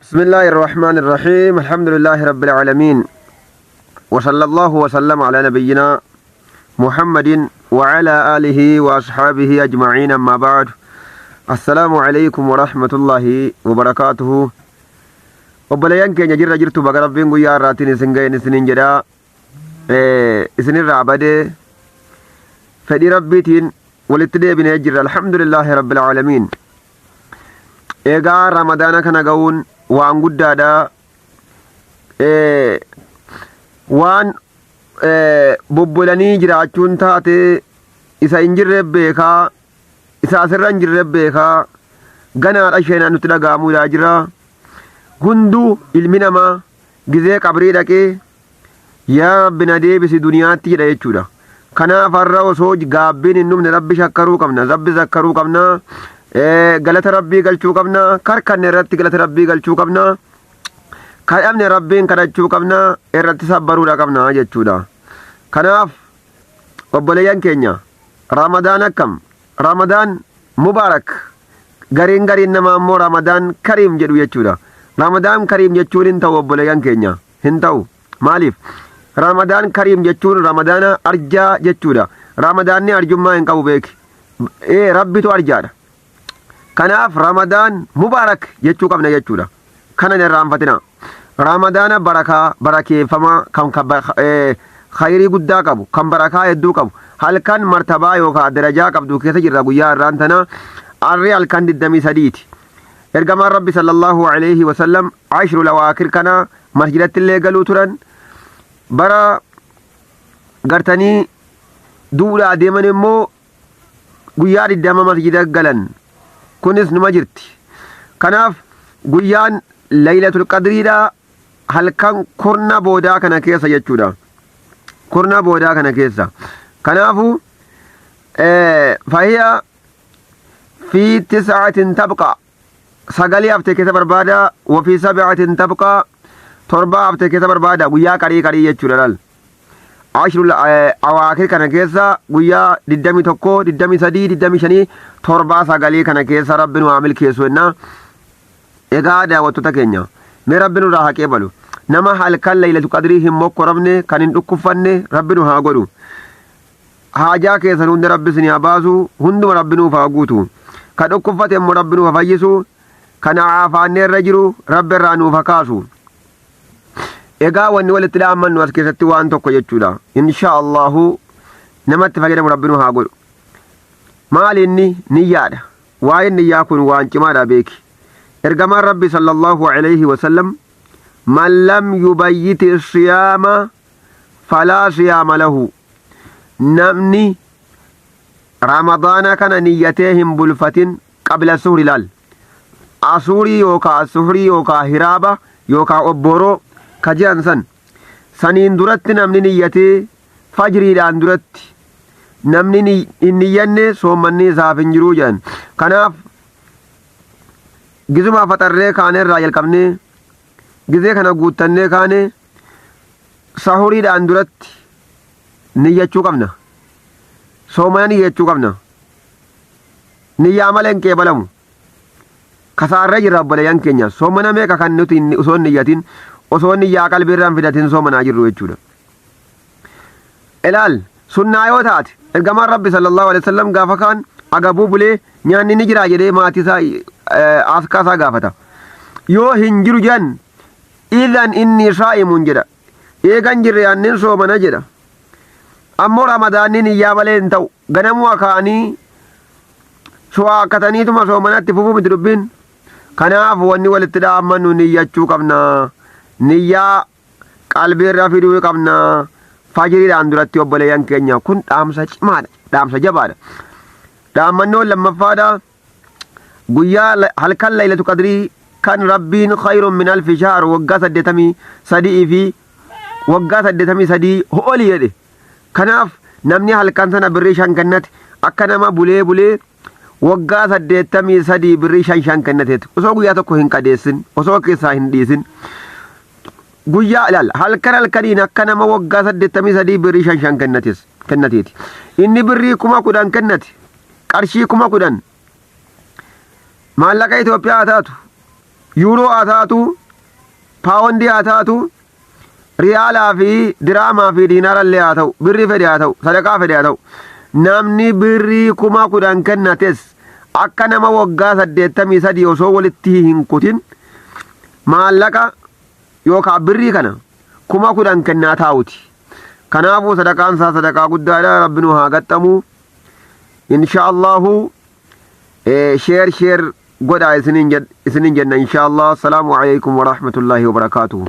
بسم الله الرحمن الرحيم الحمد لله رب العالمين وصلى الله وسلم على نبينا محمد وعلى آله وأصحابه أجمعين أما بعد السلام عليكم ورحمة الله وبركاته. Obboleeyyan keenya jirra jirtu, baga Rabbiin guyyaa har'aatiin isin ga'een isiniin jedhaa. Isinirraa badee fedhii Rabbiitiin walitti deebinee jirra, alhamdulillaahi rabbil aalamiin. Egaa Ramadaana kana ga'uun waan guddaadha. Waan bobbolanii jiraachuun taate isa hin jirre beekaa, isa asirra hin jirre beekaa, ganaadha isheenaan nutti dhaga'amuudhaa jira. Hunduu ilmi namaa gizee qabrii dhaqee "Yaa Rabbi, na deebisi duniyaatti" jedha jechuudha. Kanaaf har'a osoo gaabbiin hin dhumne Rabbi shakkaruu qabna, Rabbi zakkaruu qabna, galata Rabbii galchuu qabna, karkanne irratti galata Rabbii galchuu qabna, kadhabne Rabbiin kadhachuu qabna, irratti sabbaruudha qabna jechuudha. Kanaaf obboleeyyan keenya, Ramadaan akkam? Ramadaan mubaarak. Gariin gariin namaa immoo Ramadaan kariim jedhu jechuudha. Ramadaan kariim jechuun hin ta'u, obboleeyyan keenya, hin ta'u. Maaliif? Ramadaan kariim jechuun Ramadaana arjaa jechuudha. Ramadaanni arjummaa hin qabu, beeki. Ee, Rabbitu arjaadha. Kanaaf Ramadaan mubaarak jechuu qabna jechuudha. Kana hin irraanfatina. Ramadaana barakaa, barakeeffamaa, kan khayrii guddaa qabu, kan barakaa hedduu qabu, halkan martabaa yookaan darajaa qabdu keessa jirra guyyaa har'aan tana. Arri halkan 23ti. Ergamaan Rabbi sallallahu alaihi wasallam ashrul awaakir kana masjidatti illee galuu turan. Bara gartanii duudhaa deeman immoo guyyaa 20 masjida galan. Kunis numa jirti. Kanaaf guyyaan Laylatul Qadriidha halkan kurna boodaa kana keessa jechuudha. Kurna boodaa kana keessa. Kanaafuu fahiya fi tis'atin tabqa, sagalii hafte keessa barbaada, wa fi sab'atin tabqa, torba hafte keessa barbaada, guyyaa qarii qarii jechuudha laal. Ashrul awaakir kana keessa guyyaa 21, 23, 25, 7, 9 kana keessa Rabbi nu haa milkeessu jennaa. Egaa daawwattoota keenya, mee Rabbi nurraa haa qeebalu. Nama halkan Laylatu Qadrii hin mokkoramne, kan hin dhukkuffanne Rabbi nu haa godhu. Haajaa keessan hunda Rabbi isin haa baasu, hunduma Rabbi nuuf haa guutu. Ka dhukkuffate immoo Rabbi nuuf haa fayyisu, kan aafaannee irra jiru Rabbi irraa nuuf haa kaasu. Egaa wanni walitti dhaammannu as keessatti waan tokko jechuudha. Insha Allahu namatti fayyadamu Rabbi nu haa godhu. Maali inni? Niyyaadha. Waa'een niyyaa kun waan cimaadha, beeki. Ergamaan Rabbi sallallahu alayhi wasallam "Man lam yubayyiti siyaama falaa siyaama lahu." Namni Ramadaana kana niyyatee hin bulfatin qabla suhri, laal. Asuurii yookaa suhrii yookaa hiraaba yookaa obbooroo ka jedhan san. Saniin duratti namni niyyatee, fajriidhaan duratti namni hin niyyanne, soommanni isaaf hin jiruu jedhan. Kanaaf gizuma faxarree kaane irraa jalqabnee gizee kana guuttannee kaane sahuriidhaan duratti niyyachuu qabna. Soomana niyyachuu qabna. Niyyaa malee hin qeebalamu. Kasaarree jirra, obboleeyyan keenya. Soomana meeqa kan nuti osoo hin niyyatin, osoo niyyaa qalbii irraa hin fidatin soomanaa jirru jechuudha. Ilaal, sunnaa yoo taate ergamaan Rabbi sallallahu alaihi wasallam gaafa kaan agabuu bulee nyaanni ni jira jedhee maatii isaa, askaa isaa gaafata. Yoo hin jiru jedhan, "Idhan inni saa'imun" jedha. Eegan jirre annin soomana jedha. Ammoo Ramadaanni niyyaa malee hin ta'u. Ganamuu akaanii su'aakkataniituma soomanatti fufuu miti dubbiin. Kanaaf wanni walitti dhaammannu niyyachuu qabna. Niyyaa qalbiirra fiduu qabna. Fajiriidhaan duratti, obboleeyyan keenya, kun dhaamsa cimaadha. Dhaamsa jabaadha. Dhaammannoon lammaffaadha. Guyyaa halkan Laylatu Qadrii kan Rabbiin khayrun min alfi shahr, waggaa 83 fi waggaa 83 oli jedhe. Kanaaf namni halkan sana birrii 5 kennate akka nama bulee bulee waggaa 83 birrii 5 5 kennateeti. Osoo guyyaa tokko hin qadeessin, osoo keessaa hin dhiisin. Guyyaa ilaal, halkan halkaniin akka nama waggaa 83 birrii 5 5 kennates kennateeti. Inni birrii 10,000 kennate, qarshii 10,000 maallaqa Itoophiyaa haa taatu. Yuuroo haa taatu, paawondii haa taatu, riyaalaa fi diraamaa fi diinaara illee haa ta'u, birrii fedhe haa ta'u, sadaqaa fedhe haa ta'u. Namni birrii 10,000 kennates akka nama waggaa 83 osoo walitti hin kutin maallaqa yookaan birrii kana 10,000 kennaa taa'uti. Kanaafuu sadaqaan isaa sadaqaa guddaadha. Rabbi nu haa gaxxamu. Insha Allahu sheer sheer godhaa isiniin jenna insha Allah. Assalaamu alaikum wa rahmatullahi wa barakaatuhu.